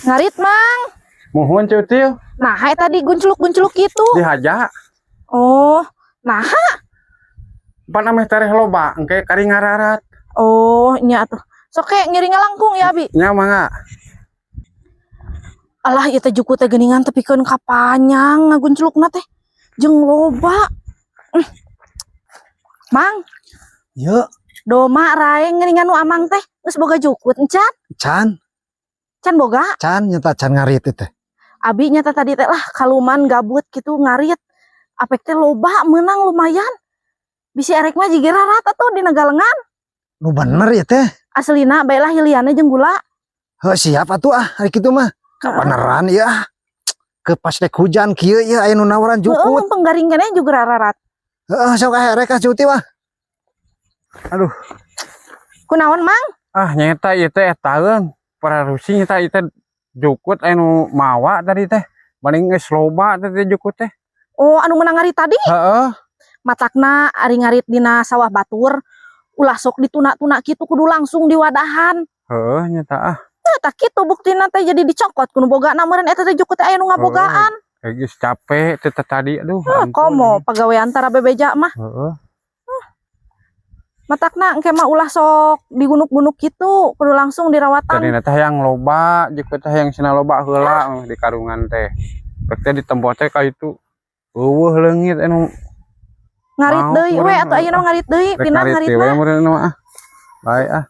Ngarit, Mang. Muhun, Cutil. Nah, hai tadi gunculuk-gunculuk gitu. Dihaja. Oh, nah. Pan ameh tereh loba, engke kari ngararat. Oh, nya atuh. Sok ke ngiring ngalangkung ya, Abi. Nya, mangga. Alah, ieu teh jukut teh geuningan tepikeun ka panjang ngagunculukna teh. Jeung loba. Mang, Yuk, doma raeng geuningan nu amang teh geus boga jukut encan? Can, Can boga? Can, nyata can ngarit itu. Abi nyata tadi teh lah kaluman gabut gitu ngarit. Apek teh loba menang lumayan. Bisi erek mah jiga rata tuh di galengan. Nu bener ya teh. Aslina bae lah hiliana jeung gula. Heuh, siap atuh ah, hari kitu mah. Kabeneran ya. Ke pas rek hujan kieu ya aya nu nawaran Heeh, jukut. Mumpung garing keneh juga rararat. Heeh, sok ah erek ah cuti mah. Aduh. Kunaon, Mang? Ah, nyeta ieu teh etaeun. Pararusi nyeta ieu teh jukut anu mawa tadi teh. Paling geus loba teh teh jukut teh. Oh, anu menang ngarit tadi? Heeh. Matakna ari ngarit dina sawah batur ulah sok dituna-tuna kitu, kudu langsung diwadahan. Heeh, nyeta ah. Tah, tah kitu buktina teh jadi dicokot ku nu bogana meureun eta teh jukut teh aya nu ngabogaan. Kayak geus capek teh teh tadi, aduh. Heuh, ampun. Komo pagawean tara bebeja mah. Heeh. Matakna engke mah ulah sok digunuk-gunuk kitu, kudu langsung dirawatan. Tadi teh yang loba, jukut teh yang sina loba heula di karungan teh. Rek teh ditempo teh ka itu. Euweuh, leungit anu Ngarit mau deui we meureun, atuh ayeuna mah ngarit deui, rek pindah ngarit ngarit deui we mah. Meureun mah ah. Baik ah.